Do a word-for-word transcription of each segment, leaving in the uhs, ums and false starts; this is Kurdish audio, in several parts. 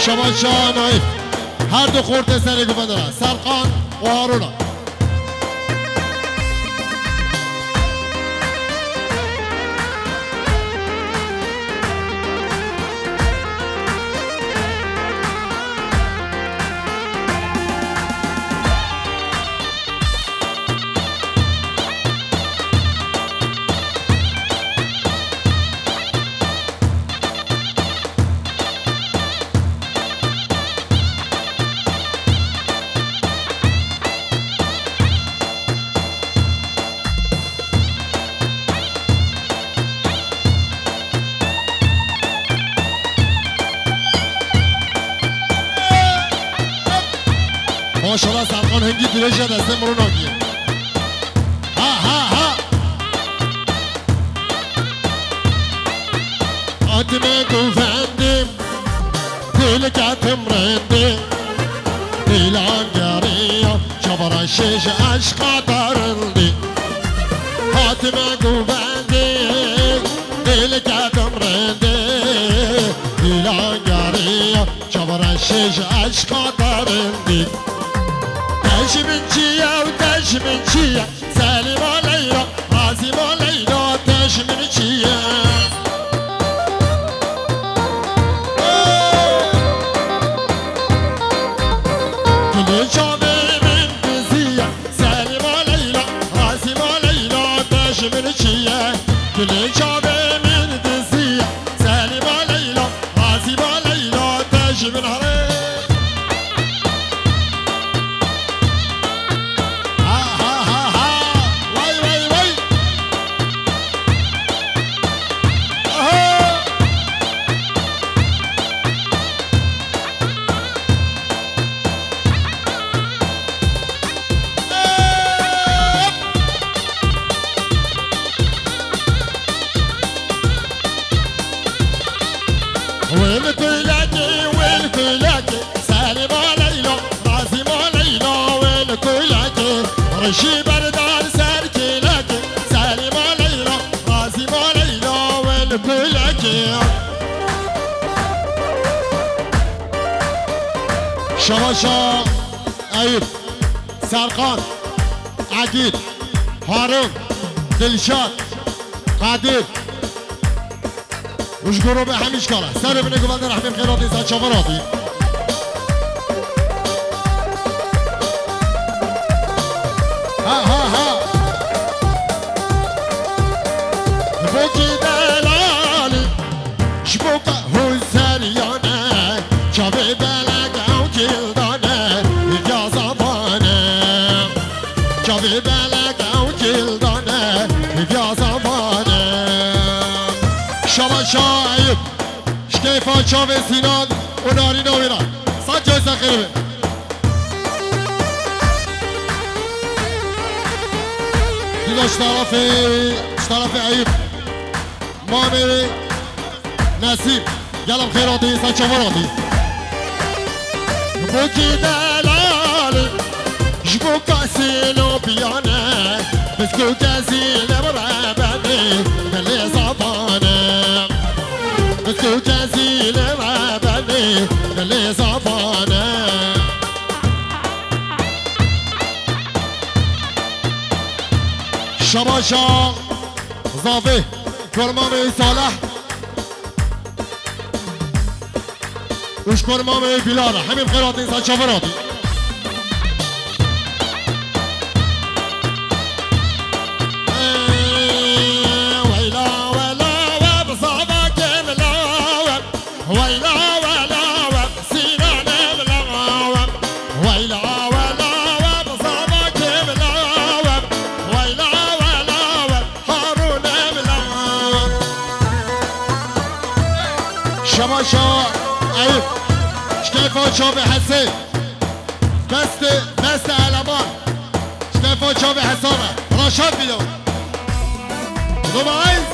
Şabaşa Naîf. Her du xortê serê guvendan re. Serqan û Harûna. Maşallah, Serkan hingî dirêj e, destê min rûnandiye. Ha, ha, ha. Hatime guvendim, dil ketim rindî. Dilan geriya, çavara şêj eşqa darildî. Hatime guvendim, dil ketim rindî. Dilan geriya, çavara şêj eşqa darindî. Te ji min çi ye û te ji min çi ye? Selîma Leyla, Azîma Leyla, te ji min çi ye? Gulê çavê min dizî ye. Selîma Leyla, Azîma Leyla, te ji min çi ye? Gulê çavê min dizî ye. Selîma Leyla, Azîma Leyla, te ji min here. Ha, ha, ha, ha. Wey, wey, wey. Aha. Wêl kulekê, wêl kulekê, Selîma Leyla, Razîma Leyla, wêl kulekê, rişî berdar ser kêlekê, Selîma Leyla, Razîma Leyla, wêl kulekê. Şabaşa Eyûp, Serkan, Egîd, Harûn, Dilşad, Qadir. Û ji goro me hemî şkala. Serê min ê guvendan re hemî xêratî, ser çavan hatî. Ha, ha, ha. Bokî delalî. Ji bo qehû seriyane, çavê belek ew kildane, hêviya zavane. Çavê belek ew kildane, hêviya zavane. Şabaşa Eyûp, ji keyfa çavê Sînan û narîna wê re. Sed carî ser xêrê be. Dîna ji tarafê, ji tarafê Eyûp. Mamê wê Nesîm, gelek xêr hatî, ser çavan hatî. Bokî delalî, ji bo kesî lobiyane, pisk û kezî li rebenê, dilê zavane. Pisk û kezî li rebenê, dilê zavane. Şabaşa Zavê, Kurmamê Salih. Û ji Kurmamê Bilal. Hemî bi xêr hatin, ser çavan hatin. Weyla, wela, we bi zava kê bila we. Weyla, wela, we bi Sînanê bila we. Weyla, wela, we bi zava kê bila we. Weyla, wela, we Harûnê bila. Şabaşa Eyûp. Ji keyfa çavê Hesê. Destê, destê eleman. Ji keyfa çavê Hesana. Raşat bîyo. Numais.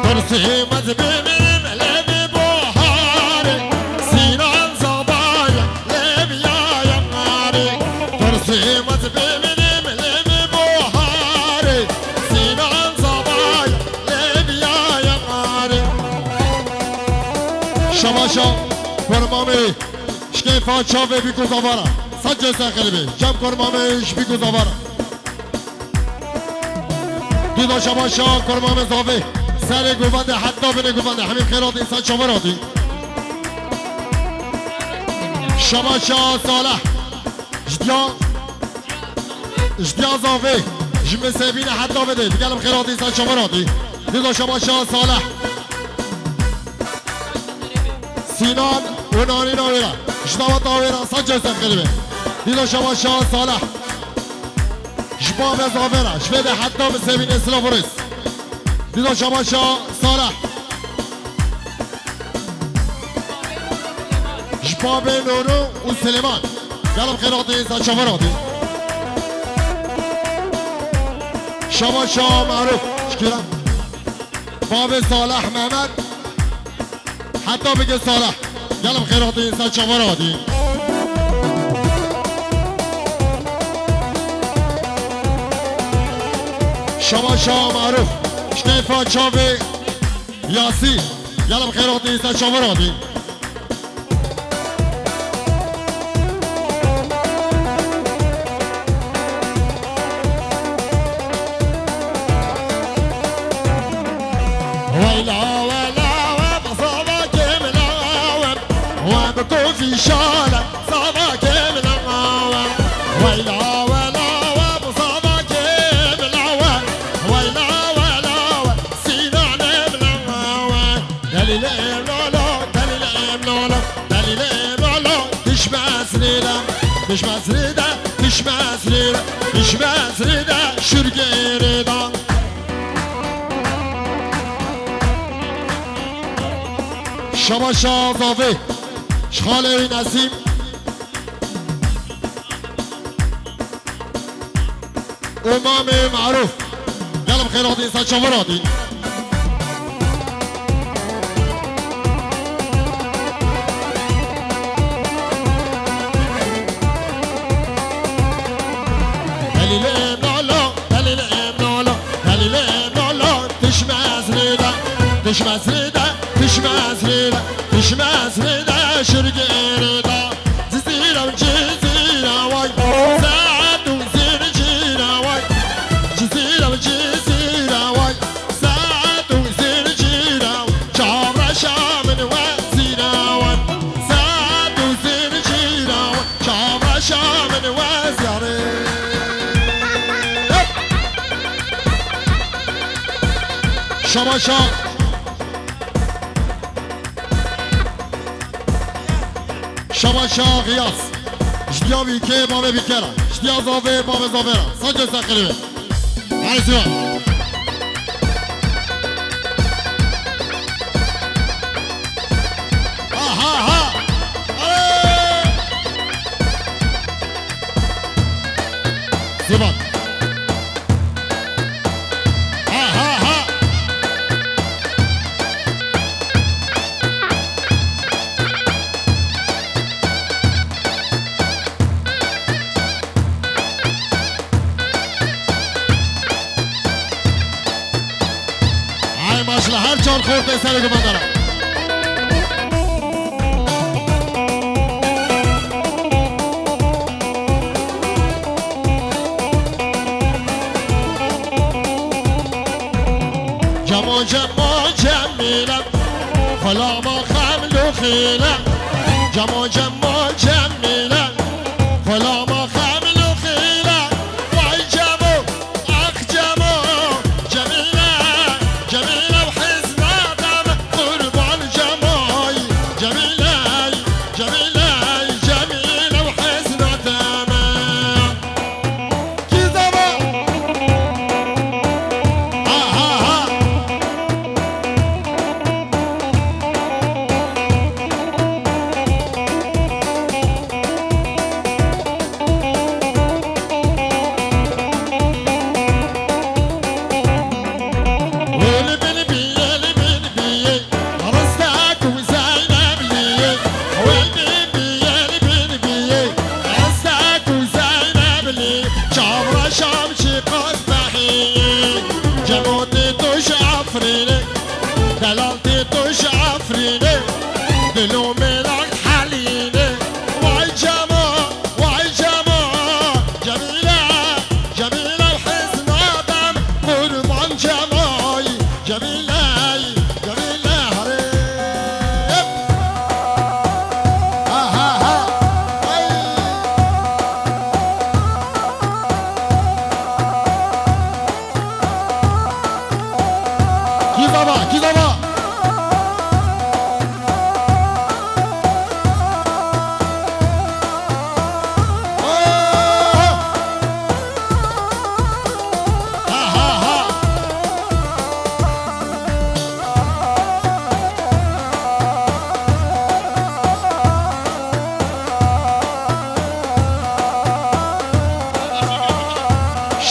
Pirsê me dibê minim lê bi buharê, Sînan Zabaya lê bi yaya marê. Pirsê me dibê minim lê bi buharê. Çavê bîko zavara. Sed cê ser xelibê. Cem korma me ji bîko zavara. Dîda şabaşa korma me zavê. Serê govende heta binê govende. Hemî xêratî sen çaver hatî. Şabaşa Salih. Ji diya, ji diya zavê. Ji min sebîne heta bide. Digelim xêratî sen çaver hatî. Dîda şabaşa Salih. Sînan û nanîna wê re. Ji daweta wê re sed cê ser xelibê. Dîda şabaşa Salih. Ji bavê zavê re. Ji vê de heta bi sevînê silav û rêz. Dîda şabaşa Salih. Ji bavê Nûrû û Silêman. Gelim xêratî sen çaver hatî. Şabaşa Merûf. Şikîra. Bavê Salih Mehmet. Heta bike Salih. Gelim xêratî sen çaver hatî. Şabaşa Merûf. Şkeyfa çavê Yasî. Gelim xêratî sen çaver hatî. Weyla wela we bi zavakê min a we, we bi kofî şale zavakê min a we. Weyla wela we bi zavakê min a we, weyla wela we sînanê min a we. Delîlê lolo, delîlê lolo, delîlê lolo. Dişmez rîde, dişmez rîde, dişmez rîde, dişmez rîde, şurgê rîdan. Şabaşa zavê, ji xalê wî Nesîm. Û mamê Merûf. Gelim xêratî sen çaver hatî. Delîlê nalo, delîlê nalo, delîlê nalo. Dişmez rîde, dişmez rîde, dişmez rîde, dişmez rîde, şurgê rîda. Cizîre û Cizîre way, Se'ed û Zincîre way. Cizîre û Cizîre way, Se'ed û Zincîre way. Çavreşa min wezîre way, Se'ed û Zincîre way. Çavreşa min wezîre. Hop! Şabaşa. Şabaşa Xiyas. Ji diya bîkê bavê bîkera. Ji diya zavê bavê zavera. Sed cê ser xelibê. Hadi Sivan. Aha, ha. Hey! Sivan. Ha, ha, ha. Ay maşallah, her çar xortê serê gumandara. Cemo, cemo, cemîle, xulama xeml û xîle. Cemo, cemo, cemîle, xulama xeml û xîle. Vay cemo, ax cemo, cemîle, cemîle û hizmeta me, qurban cemoy, cemîley, cemîley, cemîle û hizmeta me. Kî zava? Ha, ha, ha. Wê li bin biyê, li bin biyê. Ristek û Zeynebliyê, wê bibiyê li bin biyê. Ristek û Zeyneblî, çavreşam çiqas behiyê. Cemo tê to ji Efrînê, delal tê to ji Efrînê. Dil û mêlan helînê, vay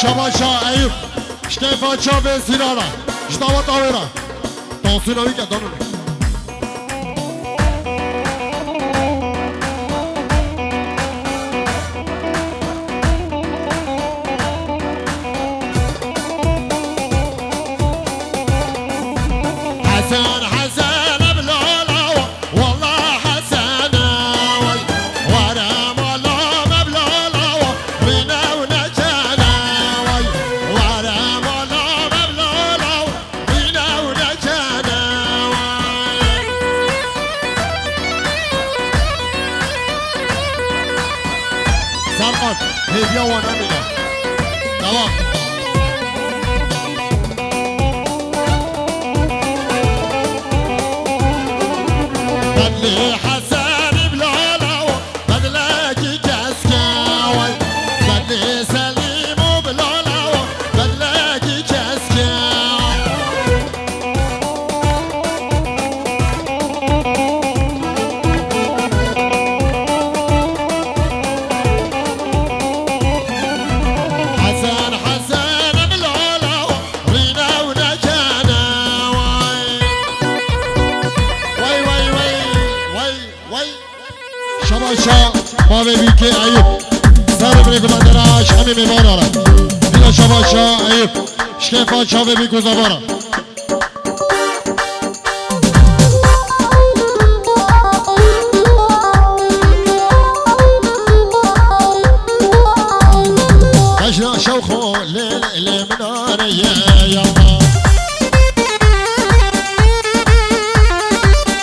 Şabaşa Eyüp, ji keyfa çavê Sînana, ji daweta wê re. Tansîna wî ke danû. Hesen, Hesen, ev lala wa, wala Hesen, way. Were mala me bi lala wa, wîne û nekene, way. Were mala me bi lala wa, wîne û nekene, way. Serqat, hêviya wan nemîne. Devam. Bedlê Hesenî bi lala wa, bedlekî keske, way. Bedlê Selîm û bi lala wa, bedlekî keske. Hesen, Hesen, bi lala wa, rîne û nekene, way. Way, way, way, way, way. Şabaşa mavê bîkê Eyüp. Ser birê gulandera şemî mêvan ara. Dîna şabaşa Eyüp. Şkefa çavê bîk û zavara. Bejna şewxo lê lê lê minare ye yalla.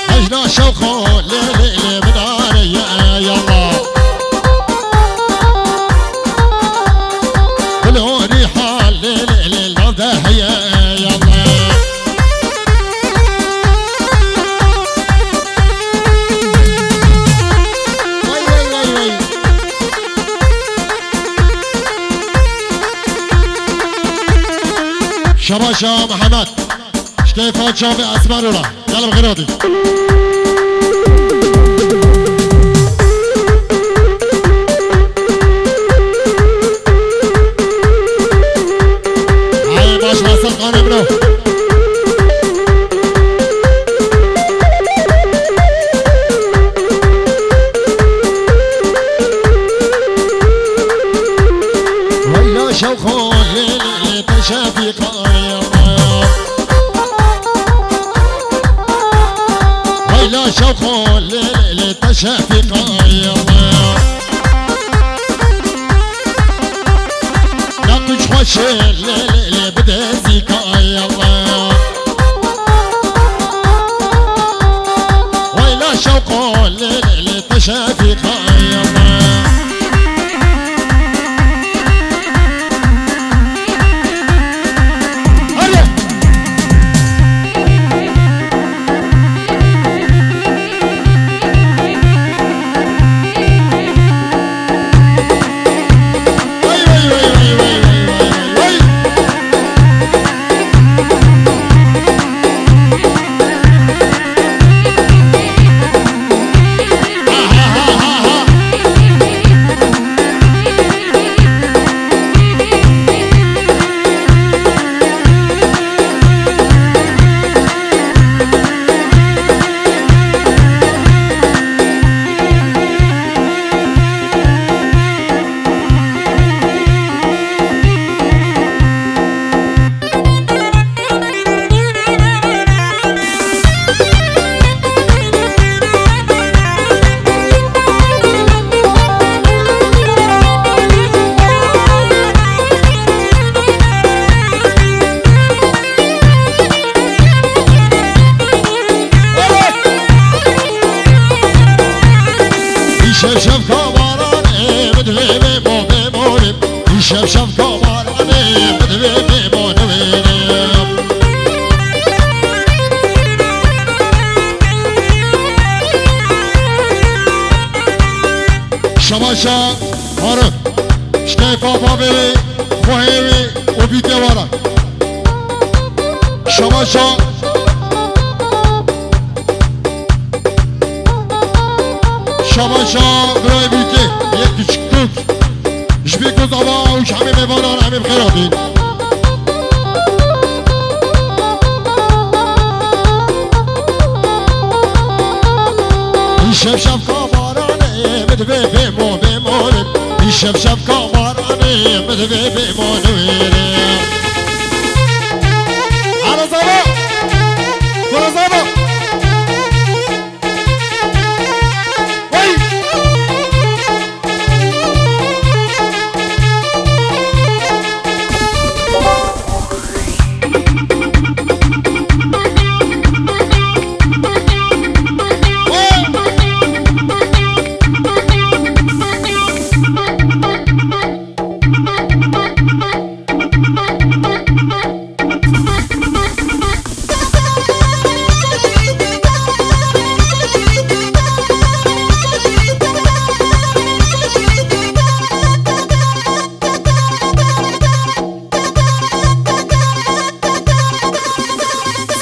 Bejna şewxo lê lê lê minare ye yalla. Bilorî hal lê lê lê navde heye yalla. Vay, vay, vay, vay. Şabaşa Mihemed. Şkeyfa çavê Esmer ola. Gel bi xêr hatî. Ay, baş Hasan Xanê min o. Weyla şewxo lê lê lê te şefîqa ya. Weyla şewxo lê lê lê te şefîqa ya. Naqî xweşê lê lê lê bide zîka ya. Weyla şewqo lê lê lê te şefîqa ya. Hadi. Îşev şev kamaran ê, bi divê bê mo bê morim. Îşev şev kamaran ê, bi divê bê mo nivênim. Şabaşa Arif. Şkeyfa bavê wê, xwehê wê û bîkê wara. Şabaşa. Şabaşa birayê bîkê, yek küçük kök. Ji Ku zava û şamê mêvanan em ê bi xêr hatîn. Îşev şevka baranê min divê bêmo bêmonin. Îşev şevka baranê min divê bêmo newêre. Ala zava! Kura zava!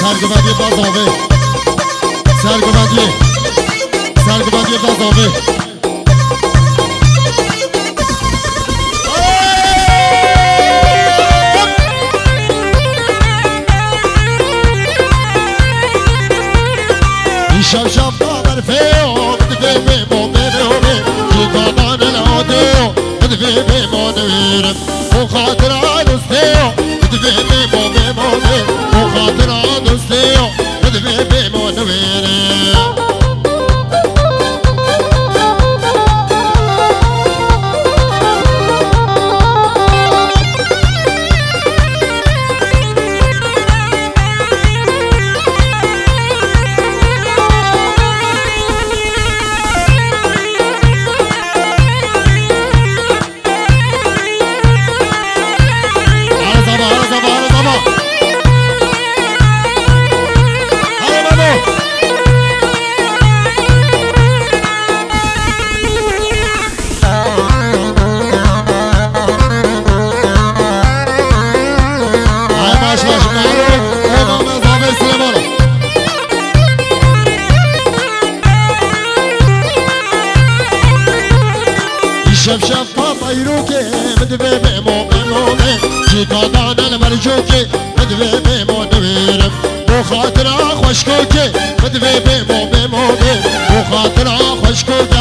Sergivendiyê Bazavê. Sergivendiyê. Sergivendiyê Bazavê. Îşev şevka berfê yo, divê bê bo bê bo bê. Cîkanan el ate yo, divê bê bo newêrim. Bo xatira dostê yo, divê bê bo bê bo bê. Bo xatira dostê yo, divê bê bo newêrim. Ara zava, ara zava, ara zava. Ara babo. Ay baş baş mero, o da mezave Süleyman. Şev şev pa bayrokê, min divê bêmo bêmo bê. Cîka dane li ber cokê, min divê bêmo newêrim. Bo xatira xweşkokê, min divê bêmo bêmo bê. Bo xatira xweşkokê.